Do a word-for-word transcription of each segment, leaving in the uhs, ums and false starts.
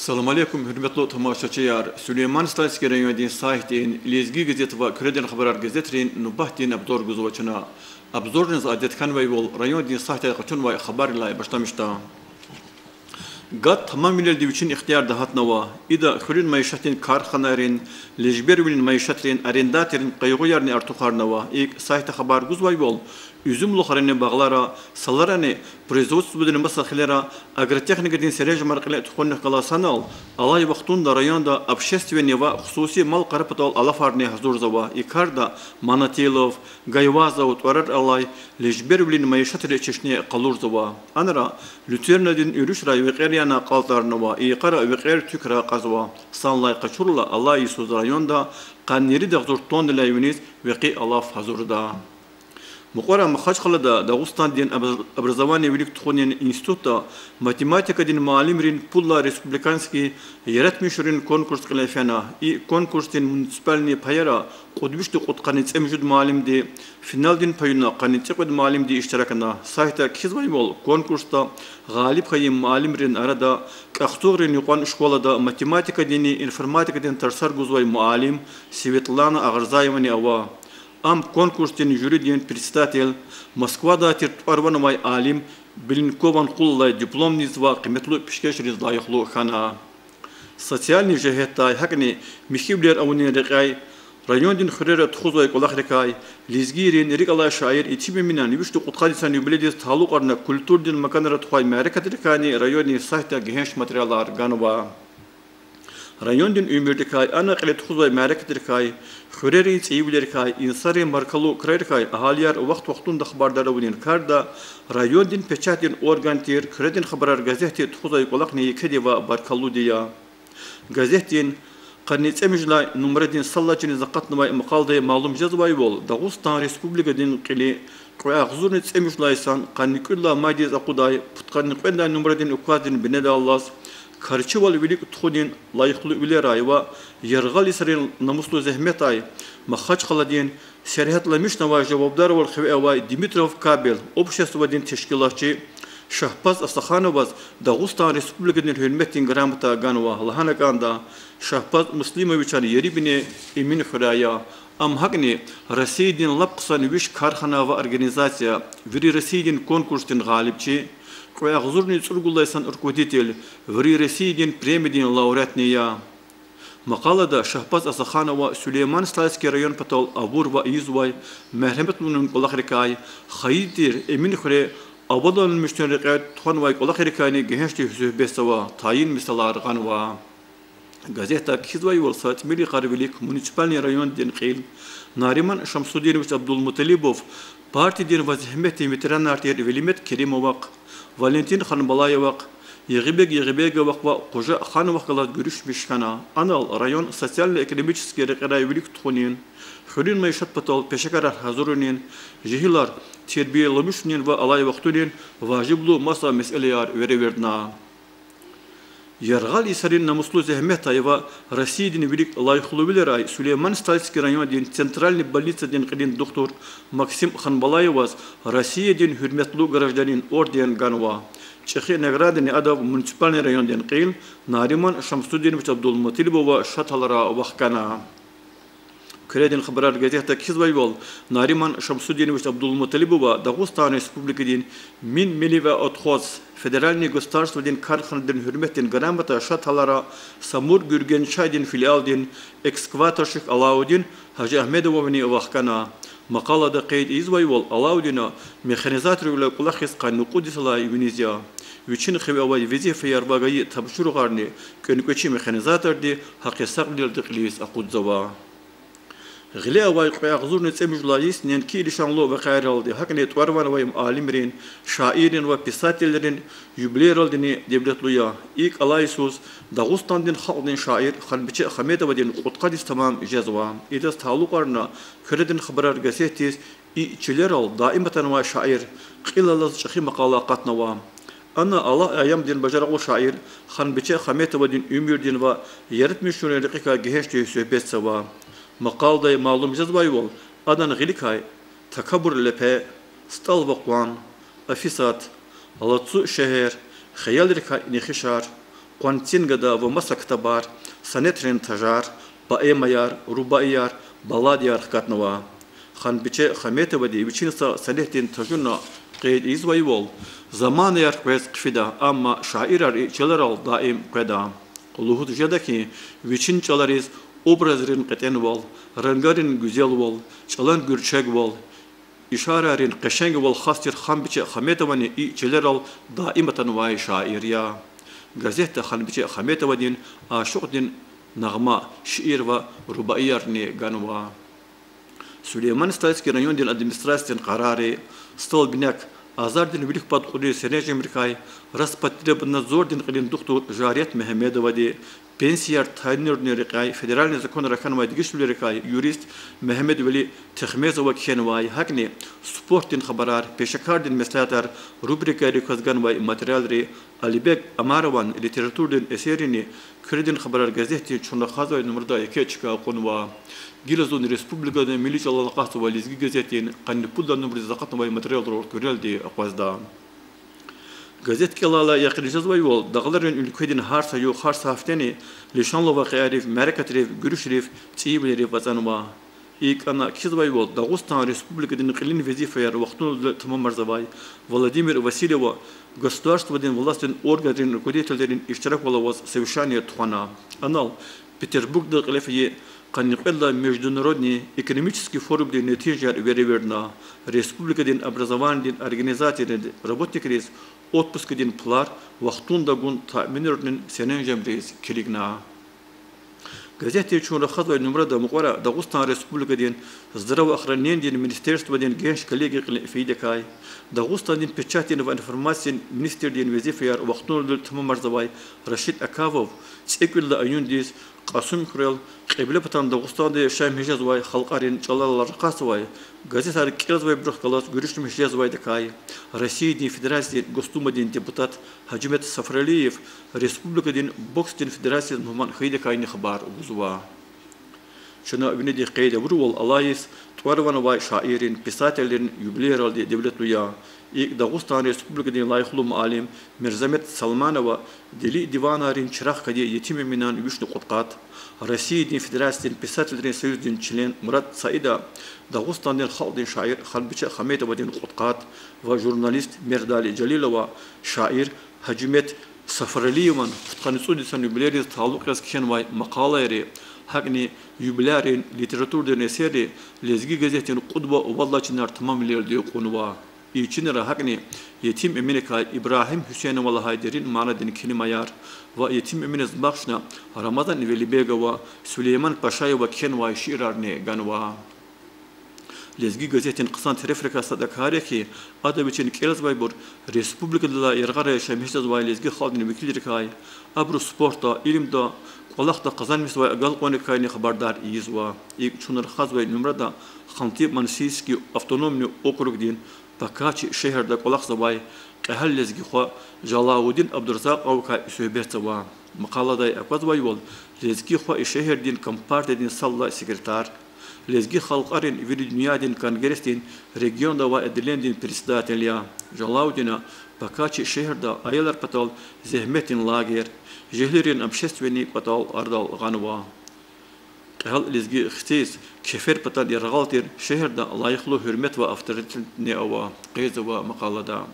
Салам алейкум, гьуьрметлу тамашачияр! Сулейман-Стальский райондин сайтдин, Лезги газет ва Куьредин хабарар газетрин нубатдин обзор гузва чна. Обзордиз адет хьанвайвал, райондин сайтдай къачунвай хабаррилай башламишда. Гад тамамвилелди вичин ихтиярда гьатнава. Ида хуьруьн майишатдин карханайрин, лежбервилин майишатрин, арендаторрин къайгъуярни артухарнава. ИкӀ, сайтда хабар гузвайвал, уьзуьмлухарини багълара, саларани производстводин маса хилера агротехникадин серенжемар кьиле тухунихъ галаз санал, алай вахтунда районда общественный ва хсуси мал-къара патал алафарни гьазурзава. И карда Манатилов, Гайвазов тӀварар алай лежбервилин майишатрин чешне къалурзава. Анра люцернадин уьруьшрай векьер яна акьалтӀарнава, и йикъара векьер туькӀра акьазва. Санлай къачурла, алай йисуз районда къанни ирид агъзур тоннадилай виниз векъи алаф гьазурда. Мукьвара Махачкъалада Дагъустандин образ-, образованидин вилик тухунин институтда математикадин муаллимрин пуллай республиканский яратмишунрин конкурс кьиле фена. И конкурсдин муниципальный паяра кьуд вишни кьудкъанни цӀемуьжуьд муаллимди, финалдин паюна къанни цӀикьвед муаллимди иштиракна. Сайтда кхьизвайвал, конкурсда гъалиб хьайи муаллимрин арада КӀахцугърин юкьван школада математикадинни информатикадин тарсар гузвай муаллим Светлана Агъарзаевани ава. Ам конкурсдин жюридин председатель, Москвадай тир тӀвар-ван авай алим Беленкован къул алай дипломдиз ва къиметлу пишкешриз лайихлу хьана. Социальный жигьетдай, гьакӀни михьивилер авунин рекьяй, райондин хуьрера тухузвай кӀвалахрикай, лезгийрин рикӀ алай шаир Етим Эминан вишни кьудкъад йисан юбилейдиз талукьарна культурадин маканра тухвай мярекатрикайни райондин сайтда гегьенш материалар ганва. Райондин уьмуьрдикай, ана кьиле тухузвай мярекатрикай, хуьрерин цӀийивилерикай, инсанрин маркалу крарикай агьалияр вахт-вахтунда хабардар авунин карда райондин печатдин орган тир Куьредин хабарар газетди тухузвай кӀвалахни екеди ва баркаллуди я. Газетдин къанни цӀемуьжуьдлай нумрадин сад лагьай чуьниз акъатнавай макъаладай малум жезвайвал, Дагъустан Республикадин кьили кьве агъзурни цӀемуьжуьдлай йисан къанни кӀуьд лагьай майдиз акъудай пудкъанни кьведалай нумрадин указдин бинедаллаз, карчивал вилик тухунин лайихлувилерай ва яргъал йисарин намуслу зегьметай Махачкъаладин сергьятламишнавай жавабдарвал хиве авай Димитров кабель обществодин тешкилатчи Шагьпаз Асахановаз Дагъустан Республикадин Гьуьрметдин грамота ганва. Лагьана кӀанда, Шагьпаз Муслимовичан ери-бине Эминхуьряй я. Ам гьакӀни Россиядин лап хъсан виш кархана ва организация, вири Россиядин конкурсдин гъалибчи, кьве агъзурни цӀуругуд лагьай йисан руководитель, вири Россиядин премиядин лауреатни я. Макъалада Шагьпаз Асаханова Сулейман-Стальский район патал авурвай ийизвай мергьяматлувилин кӀвалахрикай, хайи тир Эминхуьре аваданмишунрин рекье тухванвай кӀвалахрикайни гегьеншди суьгьбетзава, тайин мисалар гъанва. Газетда кхьизвайвал, са тӀимил йикъара вилик муниципальный райондин кьил Нариман Шамсудинович Абдулмуталибов, партиядин ва зегьметдин ветеранар тир Велимет Керимовахъ, Валентин Ханбалаевахъ, Ягъибег Ягъибеговахъ ва Къужа Хановахъ галаз гуьруьшмиш хьана. Анал район социально-экономический рекьерай вилик тухунин, хуьруьн майишат патал пешекарар гьазурунин, жегьилар тербияламишунин ва алай вахтунин важиблу маса месэлаяр веревирдна. Яргъал йисарин намуслу зегьметай ва Россиядин вилик лайихлувилерай Сулейман-Стальский райондин центральный больницадин кьилин духтур Максим Ханбалаеваз Россиядин Гьуьрметлу гражданин орден ганва. ЧӀехи наградани адав муниципальный райондин кьил Нариман Шамсудинович Абдулмуталибова шат гьалара вахкана. Куьредин хабарар газетда кхьизвайвал, Нариман Шамсудинович Абдулмуталибова Дагъустан Республикадин Минмиливиотхоз федеральный государстводин карханадин Гьуьрметдин грамота шат гьалара Самур-Гуьрген чайдин филиалдин экскаваторщик Алаудин Гьажиагьмедовавани вахкана. Макъалада къейд ийизвайвал, Алаудина механизаторвиле кӀвалахиз къанни кьуд йисалай виниз я. Вичин хиве авай везифаяр ва гайи тапшуругъарни кӀвенкӀвечи механизаторди гьакъисагълуйралди кьилиз акъудзава. Гъиле авай кьве агъзурни цӀемуьжуьд лагьай йис неинки лишанлу вакъиайралди, гьакӀни тӀвар-ван авай алимрин, шаиррин ва писателрин юбилейралдини девлетлу я. ИкӀ, алай йисуз Дагъустандин халкьдин шаир Ханбиче Хаметовадин кьудкъад йис тамам жезва. Идаз талукьарна Куьредин хабарар газетдиз и чилерал даим атанвай шаир, кьил алаз чӀехи макъала акъатнава. Ана алай аямдин бажарагълу шаир Ханбиче Хаметовадин уьмуьрдин ва яратмишунрин рекьикай гегьеншди суьгьбетзава. Макъаладай малум жезвайвал, адан гъиликай Такабур лепе, СтӀал ва къван, Офисат, Алатсу шегьер, Хиялрикай нехишар, къванцин гада ва маса ктабар, сонетрин тажар, поэмаяр, рубаияр, балладияр хкатнава. Ханбиче Хаметовади вичин са сонетдин тажуна къейд ийизвайвал, заманаяр къвез хъфида, амма шаирар и чилерал даим къведа. Лугьуз жеда хьи, вичин чӀалариз образрин кьетӀенвал, рангарин гуьзелвал, чӀалан гуьрчегвал, ишарайрин къешенгвал хас тир Ханбиче Хаметовани и чилерал даим атанвай шаир я. Газетда Ханбиче Хаметовадин ашукьдин нагъма, шиир ва рубаиярни ганва. Сулейман-Стальский райондин администрациядин къарарри, Столбняк, азардин вилик пад кьуд серенжемрикай Роспотребнадзордин кьилин духтур Жарият Мегьамедовади, пенсияр тайинарунин рекьяй федеральный законра хьанвай дегишвилерикай юрист Мегьамедвели Техмезова кхьенвай, гьакӀни спортдин хабарар, пешекардин меслятар рубрикайрик кваз ганвай материалри Алибек Омарован литературадин эсеррини Куьредин хабарар газетдин чун рахазвай нумрадай еке чка кьунва. Гила зун республикада милли чӀалал акъатзавай Лезги газетдин къанни пуд лагьай нумрадиз акъатнавай материалрал куьрелди акъвазда. Газет кӀелайла якъин жезвайвал, дагъларин уьлкведин гьар са югъ, гьар са гьафтени лишанлу вакъиайрив, мярекатрив, гуьруьшрив, цӀийивилерив ацӀанва. ИкӀ ана кхьизвайвал, Дагъустан Республикадин кьилин везифаяр вахтуналди тамамарзавай Владимир Васильева государстводин властдин органрин руководителрин иштираквал аваз совещание тухвана. Анал Петербургда кьиле фейи къанни кьвед лагьай международный экономический форумдин нетижаяр веревирдна, республикадин образованидин организацийрин работникриз отпускдин пулар вахтунда гун таъминарунин серенжемриз килигна. Газетдин чун рахазвай нумрада мукьвара Дагъустан Республикадин здравоохранениедин министерстводин генш коллегия кьиле фейидакай, Дагъустандин печатдин ва информациядин министрдин везифаяр вахтуналди тамамарзавай Рашид Акавов цӀекӀуьд лагьай июндиз Кьасумхуьрел Кьиблепатан Дагъустанда яшамиш жезвай халкьарин чӀалал рахазвай газетар кӀелзавайбурухъ галаз гуьруьшмиш жезвайдакай Россиядин Федерациядин Госдумадин депутат Гьажимет Сафралиев республикадин боксдин федерациядиз мугьман хьайидакайни хабар гузва. Чна винидихъ къейд авурвал, алай йис тӀвар-ван авай шаиррин, писателрин юбилейралди девлетлу я. ИкӀ, Дагъустан Республикадин лайихлу муаллим Мирзамет Салманова дили диванайрин чирагъ кади Етим Эминан вишни кьудкъад, Россиядин Федерациядин писателрин союздин член Мурад Саида Дагъустандин халкьдин шаир Ханбиче Хаметовадин кьудкъад ва журналист Мердали Жалилова шаир Гьажимет Сафралиеван пудкъанни цӀуд йисан юбилейриз талукь яз кхьенвай макъалайри, гьакӀни юбилярин, литературадин эсерри Лезги газетдин кьуд ва вад лагьай чинар тамамвилелди кьунва. И чинра гьакӀни Етим Эминакай Ибрагьим Гьуьсейнова лагьай дерин манадин келимаяр ва Етим Эминаз бахшна Рамазан Велибегова, Сулейман Пашаева кхьенвай шиирарни ганва. Лезги газетдин хъсан терефрикай сад а кар я хьи, ада вичин кӀелзавайбур республикадилай яргъара яшамиш жезвай лезги халкьдин векилрикай, абуру спортда, илимда, кӀвалахда къазанмишзавай агалкьунрикайни хабардар ийизва. ИкӀ, чун рахазвай нумрада Ханты-Мансийский автономный округдин Покачи шегьерда кӀвалахзавай кьегьал лезги хва Жалаудин Абдуразакьовакай суьгьбетзава. Макъаладай аквазвайвал, лезги хва и шегьердин компартиядин сад лагьай секретарь, лезги халкьарин вири дуьньядин конгрессдин регионда авай отделенидин председатель я. Жалаудина Покачи шегьерда аялар патал зегьметдин лагерь, жегьилрин общественный кӀватӀал арадал гъанва. Кьегьал лезги хциз кефер патал яргъал тир шегьерда лайихлу гьуьрмет ва авторитетни ава, къейдзава макъалада.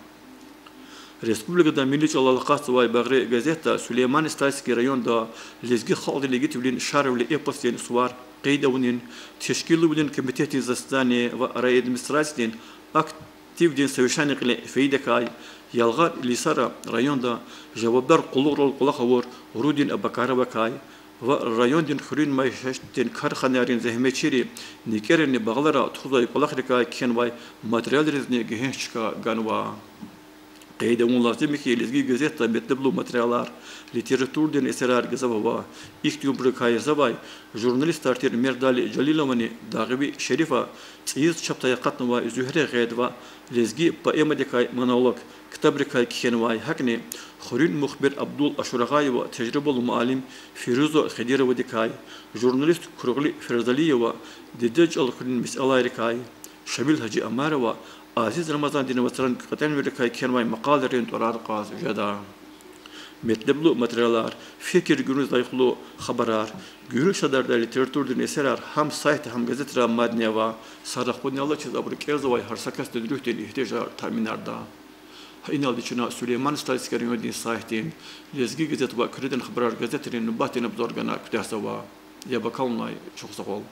Республикада милли чӀалал акъатзавай Багъри газетда Сулейман-Стальский районда лезги халкьдин игитвилин Шарвили эпосдин сувар къейд авунин, тешкилувилин комитетдин заседание ва райадминистрациядин активдин совещание кьиле фейидакай, Ялгъар-Илисара районда жавабдар къуллугърал кӀвалах авур Рудин Абакаровакай ва райондин хуьруьн майишатдин карханайрин зегьметчийри никӀерани багълара тухузвай кӀвалахрикай кхьенвай материалризни гегьенш чка ганва. Къейд авун лазим я хьи, Лезги газетда метлеблу материалар, литературадин эсерар гзаф ава. Ихьтинбурукай язавай журналистар тир Мердали Жалиловани Дагъви Шерифа цӀийиз чапдай акъатнавай Зуьгьре гъед ва лезги поэмадикай монолог ктабрикай кхьенвай, гьакӀни хуьруьн мухбир Абдул Ашурагъаева, тежрибалу муаллим Фируза Хидировадикай, журналист Куругъли Ферзалиева дидед чӀал хуьнин месэлайрикай, Шамил Гьажи Омарова Азиз Рамазандин вацран кьетӀенвийрикай кхьенвай макъалайрин тӀварар кьаз жеда. Метлеблу материалар, фикир гуьруьз лайихлу хабарар, гуьруьш шадардай литературадин эсерар гьам сайтда, гьам газетра мадни ава. Са рахунал алачиз абуру кӀелзавай гьар са касдин руьгьдин игьтияжар таъминарда. Гьа иналди чна Сулейман-Стальский райондин сайтдин Лезги газет ва Куьредин хабарар газетрин нубатдин обзор гана куьтягьзава. Яб акалунай чухсагъул.